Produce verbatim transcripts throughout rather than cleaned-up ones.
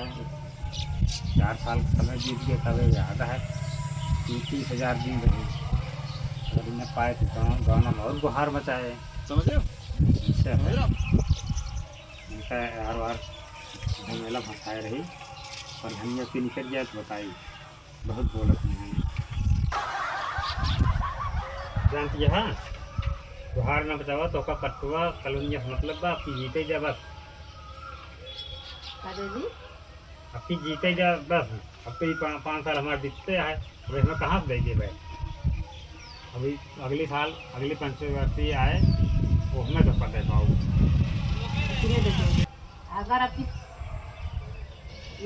चार साल का समय बीत गया, तबे याद है कि तीस हजार दिन रहे। अगर इन्हें पाए तो गाँव, गाँव में और गुहार मचाए। समझ रहे हो? ऐसे है। समझ रहे हो? इनका हर बार झमेला फंसाए रही, पर धनिया के निकल जाए तो बताई, बहुत बोलत नहीं। जानती है, हाँ? गुहार ना बचावा तो का पट्टवा कलोनिया से मतलब बा, आपकी जीते जा बस। का दीदी? आपकी जीते जा बस, अब तो ये पा-, पाँच साल हमारे बीतते हैं, अब इसमें कहाँ से देंगे भाई? अभी अगले साल, अगली पंचवर्षीय आए, उसमें तो कर दे पाओ। इसीलिए देखो, अगर आपकी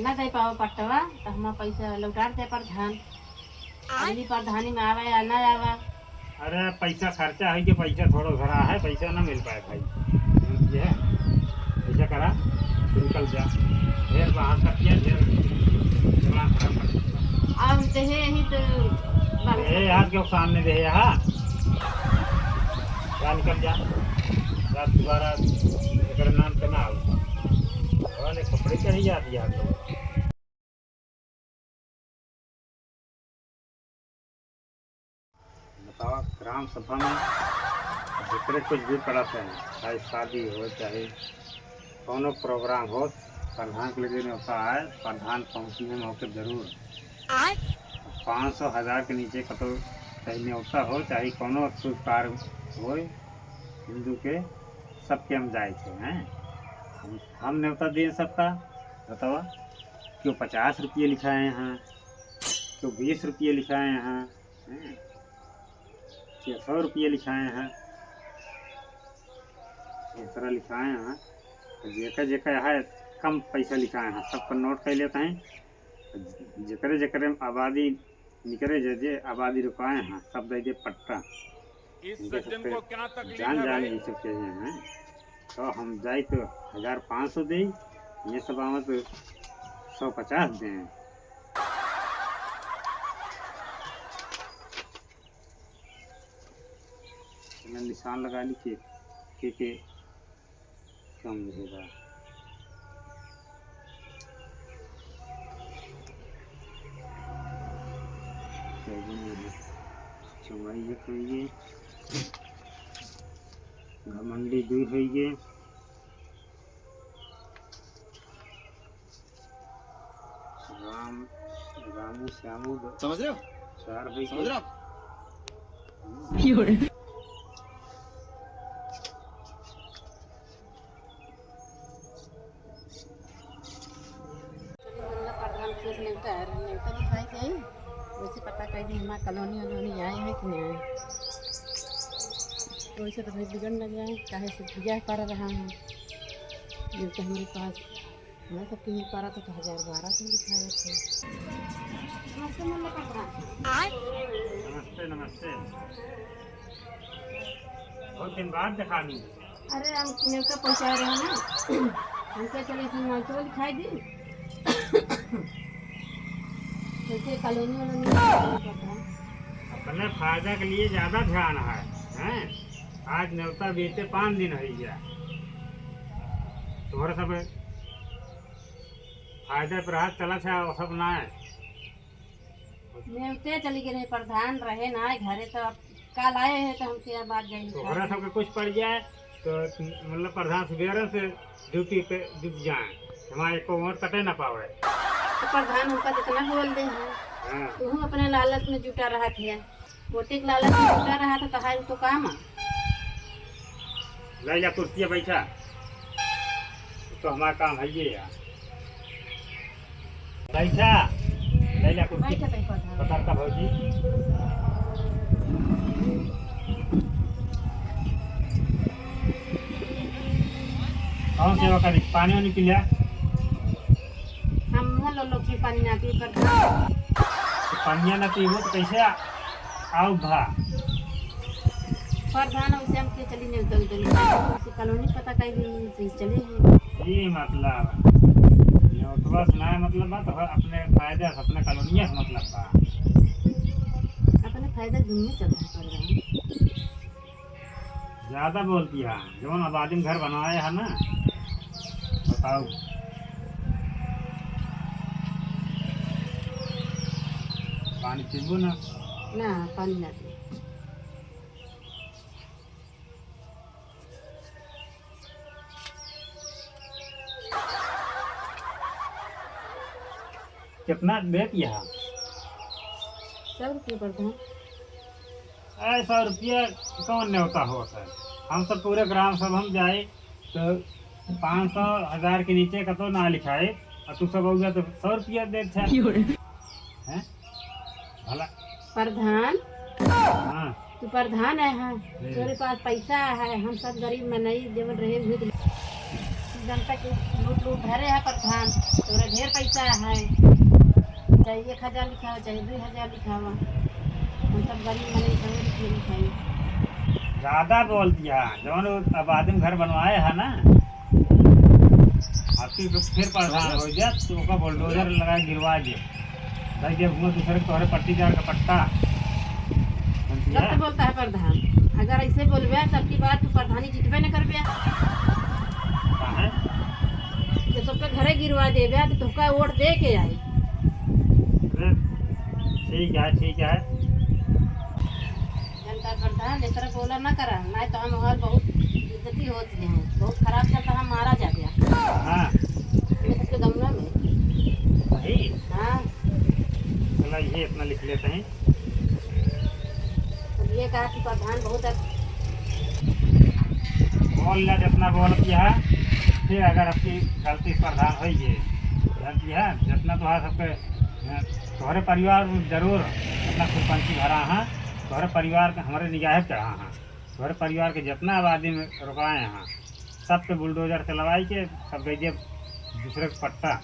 ना दे पाओ पट्टवा, तो हम पैसा लौटा दे प्रधान। अगली प्रधानी में आवे या ना आवे। अरे, पैसा खर्चा है कि पैसा थोड़ा घरा है, पैसा ना मिल पाए भाई। ये है, ऐसा करा, तू निकल जा। ढेर बाहर तक किया, ढेर दिमाग खराब कर दिया। अब देहे यही तो बात ए, हाथ के सामने दे, हाँ। जा, निकल जा। जा, दोबारा एकर नाम पे ना आओ। वाले कपड़े का ही याद, याद हो। बताओ, ग्राम सभा में जेकरे कुछ भी पड़त है, चाहे शादी हो, चाहे कौनो प्रोग्राम हो, प्रधान के लगे न्योता आए, प्रधान पहुँचने में होके जरूर। आय। पाँच सौ, हजार के नीचे कतो चाहे न्योता हो, चाहे कौनो शुभ कार्य हो, हिंदू के, सबके हम जाए थे, हैं? हम, हम न्योता दिए सबका, बतावा, क्यों पचास रुपये लिखाए हैं, क्यों बीस रुपये लिखाए हैं, हैं? छः सौ रुपये लिखाए हैं, इस तरह लिखाए हैं। तो जेकर जेकर है, कम पैसा लिखाए हैं, सब पर नोट कर लेते हैं। जेकरे जेकरे आबादी निकरे, जे जे आबादी रुकाए हैं, सब दे दे पट्टा। इस इनके सज्जन सबके को क्या तकलीफ जान है जान भाई? ये सब चाहिए हैं। तो हम जाए तो हजार पाँच सौ दे, ये सब आवे तो सौ पचास दें। इन्हें निशान लगा ली के, के, के कम रहेगा। चौवन में है। चौवाई एक होइगे। घमंडी दुई होइगे। राम, रामू, श्यामू दो, समझ रहे हो? चार होइगे। समझ रहे हो? हम्म। मतलब प्रधान खेत नेवता है, नेवता दिखाई जाई, वैसे पता कर दी हमार कॉलोनी वॉलोनी आए हैं कि नहीं आए। वैसे तो भाई बिगड़ न जाए, काहे से बियाह कर रहा है, नेवता हमारे पास, मैं सब कहीं पारा तो हजार बारह सौ लिखाए थे। नमस्ते मल्ला प्रधान। नमस्ते, नमस्ते। बहुत दिन बाद देखा नहीं। अरे, हम नेवता पहुँचा रहे हैं ना, हम कहे चले इसमें मालपुआ लिखाई दी। कैसे कॉलोनी वॉलोनी में पता है। अपने फायदा के लिए ज्यादा ध्यान है, हैं? आज नेवता बीते पाँच दिन हो गया, तुम्हारा सब फायदा पर हाथ चला था, वो सब ना है। नेवते चली गए रहे, प्रधान रहे ना घरे, तो अब कल आए हैं, तो हमसे यह बात जाहिर तोहरा था। सबके कुछ पड़ जाए, तो मतलब प्रधान सुबेरे से ड्यूटी पे जुट जाए, हमारे को वोट कटे ना पावे। तो प्रधान हमका जितना बोल दे हैं, हाँ। तू अपने लालच में जुटा रहा थे, वोटे के लालच में जुटा रहा था, कहा तो काम है। ले जा कुर्सी बैठा, तो हमारा काम है ये यार। बैठा, ले जा कुर्सी। बैठा, बैठा, बैठा। पकड़ का भौजी। कौन सेवा करी? पानी वानी पी लिया? हम मुँह लो लोग की पानी ना पी, प्रधान। तो पानिया ना पीबो तो कैसे आ-, आओ भा? प्रधान, उसे हम के चली नहीं उधर, उधर उधर। उसे कॉलोनी पता कहीं भी नहीं, उसे चले हैं। ये मतलब, ये तो बस ना मतलब बात है, अपने फायदे से, अपने कॉलोनिया से मतलब बा। अपने फायदे दुनिया चलता है, प्रधान। ज्यादा बोलती है, जौन आबादी में घर बनाए है ना, बताओ। पानी पीबो ना। ना, पानी ना पी। कितना देत यहाँ? सौ रुपये प्रधान। अरे, सौ रुपया कौन नेवता होत है? हम सब पूरे ग्राम सभा में जाए तो पाँच सौ, हजार के नीचे कतो ना लिखाए, और तू सब अउबा तो सौ रुपया देत है। हैं? भला। प्रधान, हाँ। तू प्रधान है, हाँ। हम्म। तोरे पास पैसा है, हम सब गरीब मनई जवन रहे हुए जनता के लूट लूट धरे है प्रधान, तोरा ढेर पैसा है, चाहे एक हजार लिखावा, चाहे दो हजार लिखावा, हम सब गरीब मनई सब लिखे लिखाई। ज्यादा बोल दिया, जवन अब आदमी घर बनवाए है ना, आपकी तो फिर प्रधान हो जात, तो ओका बुलडोजर लगा गिरवा दे। भाई, जब हुआ दूसरे के तोहरे पट्टीदार का पट्टा। समझिया? गलत बोलता है प्रधान, अगर ऐसे बोलबे तब की बार तू प्रधानी जीतबे न करबे। काहे? जब सबके घरे गिरवा देबे तो तोहका वोट दे के आई। अरे, ठीक है, ठीक है। जनता प्रधान, इस तरह बोला ना करा, नहीं तो हम और बहुत बेइज्जती होती है, बहुत खराब चलता, हम मारा जा गया। हाँ। ये सबके गमला में। सही? हाँ। चला, ये इतना लिख लेते हैं। अब ये कहा कि प्रधान बहुत अब बोल ला, जितना बोल किया है, फिर अगर आपकी गलती से प्रधान होई है, गलती है, जितना तो है सबके, अ, तोहरे परिवार में जरूर अपना खुरपंची भरा है, तोहरे परिवार के हमारे निगाहे चढ़ा है। तोहरे परिवार के जितना आबादी में रुकाए हैं, सब पे बुलडोजर चलवाई के सब दे दिया दूसरे के पट्टा,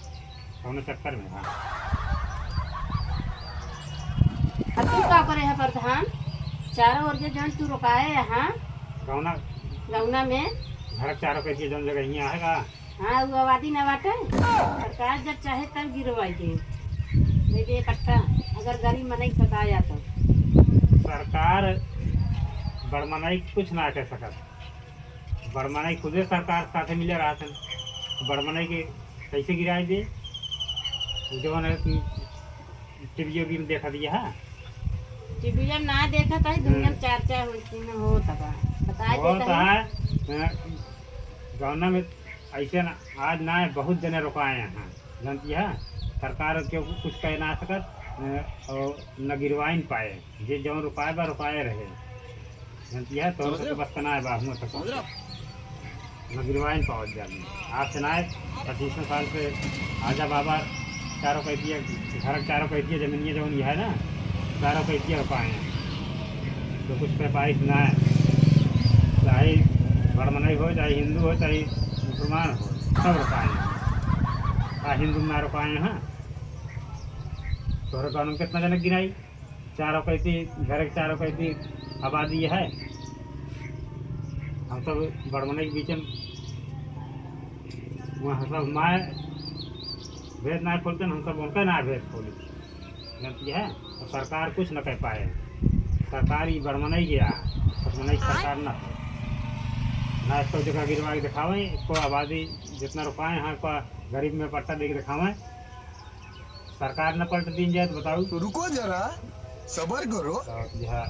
कौनो चक्कर में। हाँ। अब तू का करे है प्रधान? चारों ओर जे जौन तू रुकाए है, हाँ? गौना। गौना में? घर के चारों कैसे जौन जगह हियाँ है का? हाँ, वो आबादी ना बाटे। सरकार जब चाहे तब गिरवाई दे, दे दे पट्टा, अगर गरीब मनई सताया तो। सरकार बड़ मनई कुछ ना कह सकत। बड़ मनई खुदे सरकार साथे मिले रहत हन। बड़ मनई के कैसे गिराई दे? वो जवन है कि टीवी वीवी में देखा दिया है। टीवी में ना देखत है, दुनिया में हम्म। चर्चा होती न होत बा। बताए होत देता है। है, अ, गौना में ऐसे ना, आज ना है, बहुत जने रुकाए हैं, जानती है, सरकार के कुछ कह ना सकत, अ, और न गिरवाइन पाए, जे जौन रुकाए बा, रुकाए रहे, जानती है, तो समझ रहे हो? बस करना है बा, हुआ तक समझ रहे हो? न गिरवाइन पावत जानी। आज से ना है, पच्चीसों साल से आजा बाबा, चारों कह दिए, घर के चारों कह दिए, जमीनिया जौन ये है ना, चारों कह दिए रुकाए हैं। तो कुछ पैपाइश ना है, चाहे बड़ मनई हो, चाहे हिंदू हो, चाहे मुसलमान हो, सब रुकाए हैं। का हिंदू ना रुकाए हैं? तोहरे गाँव में कितना जनक गिराई? चारों कैती, घर के चारों कैती आबादी है। हम सब बड़ मनई के बीच में वहाँ सब माय भेद ना खोलते, हम सब उनका ना भेद खोली। गलती है, और सरकार कुछ न कह पाए। सरकार ही बड़ मनई गया, बड़ मनई की सरकार ना हो। ना इसको जगह गिरवा के दिखावे, इसको आबादी जितना रुकाए हैं, को गरीब में पट्टा दे के दिखावे, सरकार न पलट दीन जाए तो बताओ। तो रुको जरा, सबर करो। तो जी हाँ।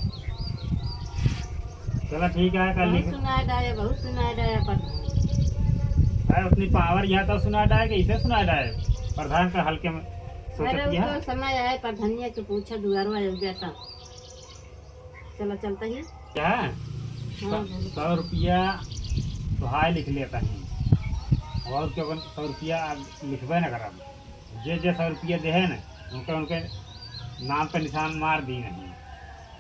चलो ठीक है, कल बहुत लिख- सुनाए डाए, बहुत सुनाए डाए, पर अरे उतनी पावर यहाँ तो सुनाए डाए कि इसे सुनाए डाए। प्रधान का हल्के में सोचत अरे, वो किया। तो समय आए, प्रधानिया के पूछा दुआरो आए बेटा। चला, चलता ही। क्या? हाँ, सौ, बोलो। सौ रुपया तो हाय लिख लेता ही। और क्या बन-, सौ रुपया आप लिखबे न करब। जे, जे सौ रुपया दे है न, उनके, उनके नाम पे निशान मार दी नहीं।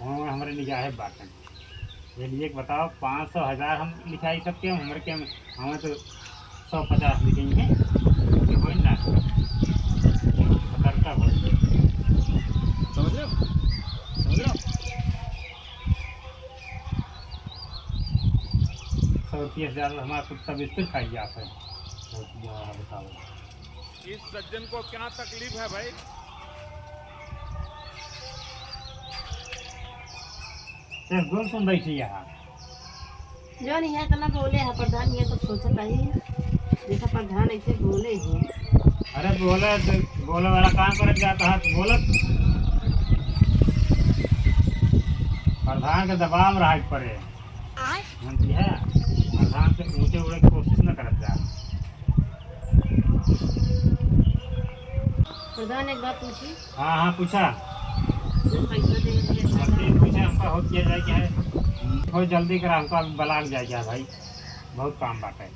वो हमारे निगाहे बात है। ये लिए बताओ, पाँच सौ, हजार हम लिखाई सबके, हमारे के, हमें तो सौ पचास लिखेंगे, ये कोई ना। सतर्कता हो। समझ रहे हो? समझ रहे हो? सौ रुपये से ज़्यादा हमारा कुत्ता बिस्कुट खाई जाता है। सौ रुपया बताओ। इस सज्जन को क्या तकलीफ है भाई? एक गुल सुन बैठी यहाँ। जौन यहाँ इतना बोले है प्रधान, ये सब सोचत आई। देखा प्रधान ऐसे बोले हैं। अरे बोले तो बोले वाला काम करत जाता है, तो बोलत। प्रधान के दबाव में रहे के पड़े। आय। जानती है? प्रधान से ऊंचे उड़े की कोशिश न करत जा। प्रधान, एक बात पूछी? हाँ, हाँ, पूछा। जो पैसा दे रहे हैं, जल्दी पूछे, हमका हो किया जाए क्या है? हो जल्दी करा, हमका अभी बलाक जाए क्या है भाई, बहुत काम बात है।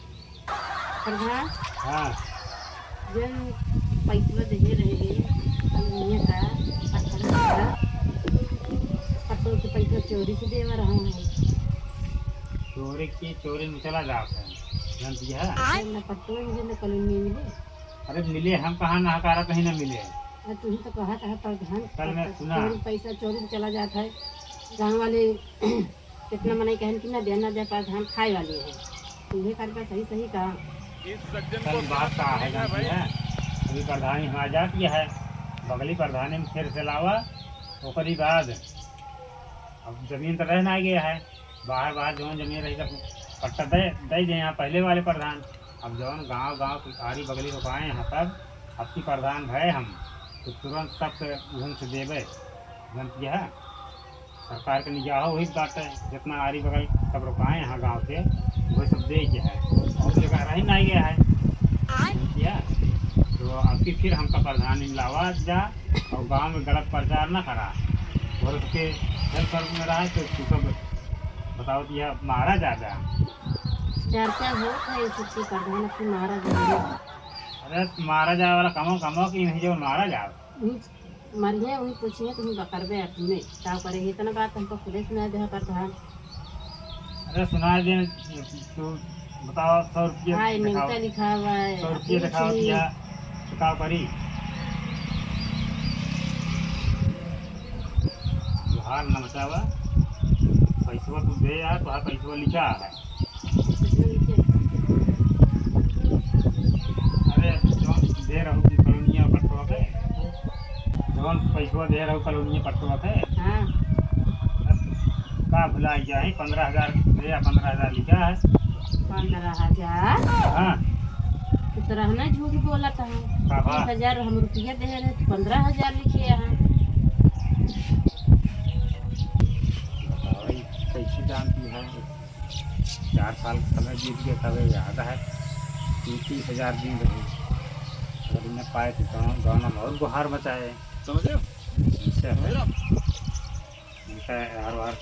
प्रधान, हाँ। जौन पैसवा देहे रहे, कलोनिया का, पटवन का, पटवन के पैसा चोरी से देवा रहा है। चोरी की, चोरी में चला जात है, जानती है? ना पटवन मिले, ना कलोनिया मिले। अरे मिले, हम कहाँ नहकारा कहीं ना मिले। अरे तू ही तो कहा था प्रधान, कल मैं सुना। चोरी पैसा चोरी में चला जात है, गाँव वाले कितना मनई कहन कि ना दे, ना दे, प्रधान खाए वाली है। तुम्हें कर बा सही, सही कहा। कल बात का है, जानती है? अभी प्रधानी हमारे जात गया है, बगली प्रधानी में फिर से लावा, ओकरी बाद अब जमीन तो रह ना गया है, बाहर, बाहर जौन जमीन रही सब पट्टा दे, दे दे यहाँ पहले वाले प्रधान। अब जौन गांव, गांव की आरी बगली रुकाए हैं सब, अब की प्रधान भए हम, तो तुरंत सबके उहन से देबे, जानती है? सरकार के निगाह वही बात है, जितना आरी बगल सब रुकाए यहाँ गाँव के, वही सब दे के है, और जगह रही नहीं गया है। आय। समझ गया? तो अब की फिर हमका प्रधानी में लावा जा, और गाँव में गलत प्रचार ना करा, और उसके हेल्प हेल्प में रहा है, तो तू सब बताओ कि यह मारा जा जा। चर्चा होत है इसी की प्रधान की मारा जा जा। अरे मारा जाए वाला कमो, कमो की नहीं जो मारा जाए। हम्म। मरिहे, वही पूछिए, तुम बकरबे अपने, का करे? इतना बात हमको खुदे सुना दे प्रधान। अरे सुना दे, तू बताओ, सौ रुपये हाँ, ये दिखाओ। नेवता लिखा हुआ है, सौ रुपये दिखाओ दिया, तो का करी? तुहार न बचावा, पैसवा तू दे यार, तुहार पैसवा लिखा है। अरे, जौन दे रहू की कलोनिया पटवा के, जौन पैसवा दे रहू कलोनिया पटवा के। हाँ। का भुला गया है, पन्द्रह हजार दे या पन्द्रह हजार लिखा है। पन्द्रह हजार? हाँ। तो रहना झूठ बोला था। का बा? तीस हजार हम रुपया दे रहे, तो पन्द्रह हजार लिखे हैं। बताओ, ये कैसे जानती है? चार साल का समय बीत गया, तबे याद है कि तीस हजार दिन रहे। अगर इन्हें पाए तो गाँव, गाँव में और गुहार मचाए। समझ रहे हो? ऐसे है। समझ रहे हो? इनका यार वार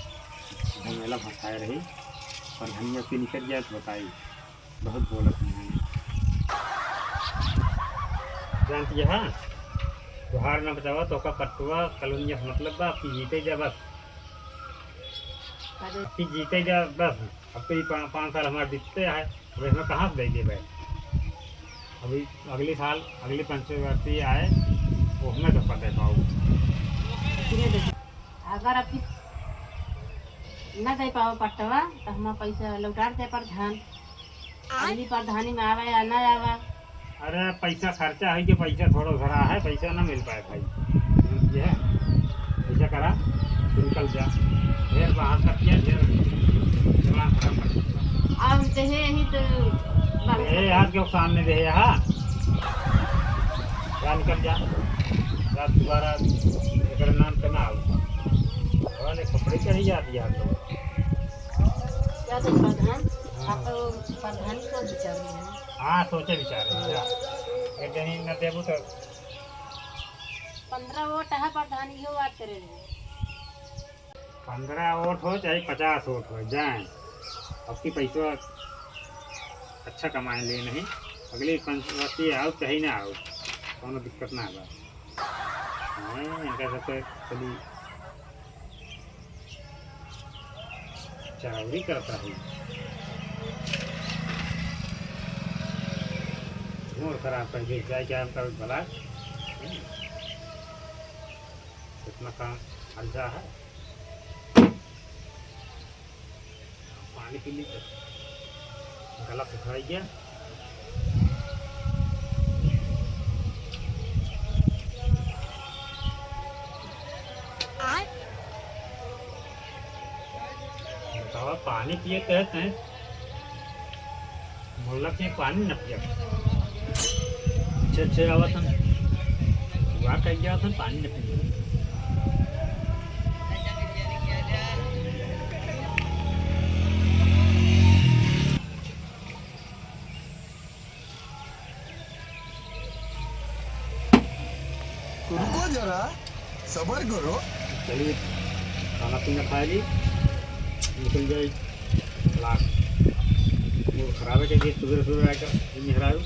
झमेला फंसाए रही, और धनिया पे निकल जाए तो बताई, बहुत बोलत नहीं। जानती है, हाँ? गुहार ना बचावा तो का पटवा कलोनिया से मतलब बा, आपकी जीते जा बस। अरे। आपकी जीते जा बस। अब तो ये पा-, पाँच साल हमारे बीतते आए, अब इसमें कहाँ से दे देबे? अभी अगले साल, अगले पंचवर्ती आए, वो हमें तो पता पाओ। सुनिए देखो, अगर अभी न दे पाओ पट्टवा, तो हमारा पैसा लौटा दे प्रधान। अगली प्रधानी में आवे या ना आवे। अरे, पैसा खर्चा है कि पैसा थोड़ा घरा है, पैसा ना मिल पाए भाई। ये है, ऐसा करा, तू निकल जा। ढेर बाहर तक किया, ढेर दिमाग खराब कर दिया। अब देहे यही तो बात ए, है। आज के सामने देहे यहाँ। जा, निकल जा। जा, दोबारा एकर नाम पे ना आओ। वाले कपड़े के ही याद, याद लो। क्या तो प्रधान, हाँ। आप प्रधानी सोच विचार रहे हैं। हाँ, सोचे विचारे, जा। एक जनी न देबू तो पन्द्रह वोट है प्रधान, इहो बात करे रहे। पन्द्रह वोट हो चाहे पचास वोट हो जाए, अब की पैसवा अच्छा कमाए ले नहीं, अगली पंचवर्ती आओ चाहे ना आओ, कोनो दिक्कत ना बा। हाँ, इनका सब तो चली चरौरी करत रही। मूड खराब कर दे, जाए क्या हम कभी भला? कितना काम खर्चा है। पानी पी ली तो गला सुखाई गया। बतावा, पानी पिए कहत हैं, बोलला कि पानी न पिए। अच्छे, अच्छे आवत हैं, दुआ कह गया था, पानी न पिए। तो रुको जरा, सबर करो। चलिए, खाना पीना खाए ली, निकल जाए। लाख मूड खराब है, क्योंकि सुबह सुबह आकर ये मेहरारू